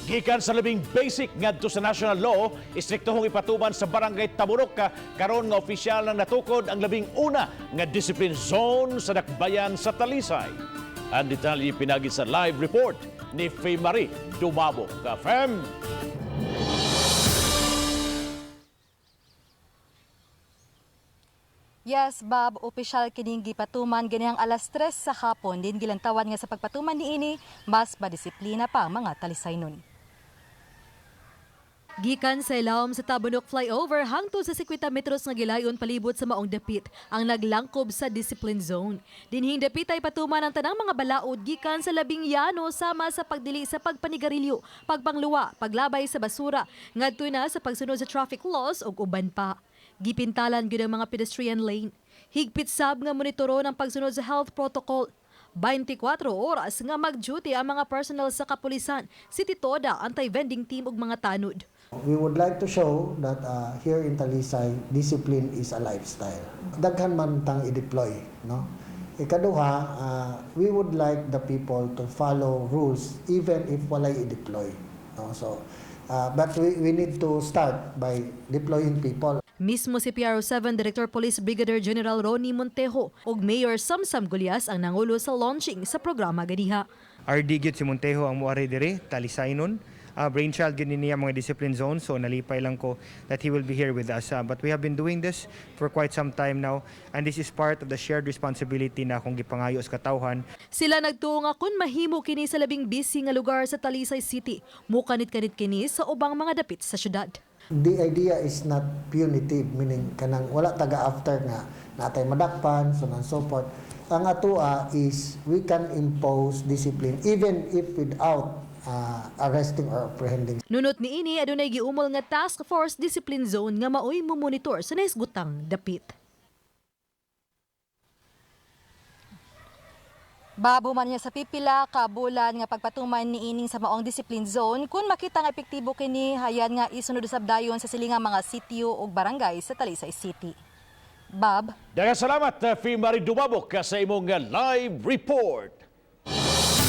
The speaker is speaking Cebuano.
Gikan sa labing basic ngadto sa national law, istriktohong ipatuman sa Barangay Taburok karon nga opisyal nang natukod ang labing una nga discipline zone sa dakbayan sa Talisay. Ang detalye pinagi sa live report ni Faye Marie Dumabo. Ka-Fem! Yes, Bob, opisyal kining gipatuman ganihang alas 3 sa hapon din gilantawan nga sa pagpatuman niini mas madisiplina pa ang mga Talisaynon. Gikan sa ilawom sa Tabunok Flyover hangtod sa 50 metros nga gilayon palibot sa maong dapit ang naglangkob sa discipline zone. Dinhing dapit ay patuman ang tanang mga balaod gikan sa labing yano sama sa pagdili sa pagpanigarilyo, pagpangluwa, paglabay sa basura, ngadto na sa pagsunod sa traffic laws ug uban pa. Gipintalan gyud ang mga pedestrian lane. Higpit sab nga monitoro ng pagsunod sa health protocol. 24 oras nga mag-duty ang mga personnel sa kapulisan, City Toda, anti-vending team ug mga tanod. We would like to show that here in Talisay, discipline is a lifestyle. Daghan man tang i-deploy, no? Ikaduha, we would like the people to follow rules even if walay i-deploy, no? So, but we need to start by deploying people. Mismo si PRO7 Director Police Brigadier General Ronnie Montejo ug Mayor Samsam Gullas ang nangulo sa launching sa programa ganiha. RD gyud si Montejo ang muari diri, Talisaynon. Brainchild gyud ni niya mga discipline zone, so nalipay lang ko that he will be here with us. But we have been doing this for quite some time now, and this is part of the shared responsibility na akong gipangayo sa katawhan. Sila nagtuo nga kun mahimo kini sa labing busy nga lugar sa Talisay City, mukanit-kanit kini sa ubang mga dapit sa syudad. The idea is not punitive, meaning kanang wala taga after nga natay madakpan, so on and so forth. Ang atoa is we can impose discipline even if without arresting or apprehending. Nunot niini, adunay giumol nga Task Force Discipline Zone nga maoy mo-monitor sa nahisgutang dapit. Babo man niya sa pipila ka bulan nga pagpatuman niining sa maong discipline zone kun makita nga epektibo kini, hayan nga isunod usab dayon sa silingang mga sitio ug barangay sa Talisay City. Bob. Daghang salamat, Faye Marie Dumabok, sa imong live report.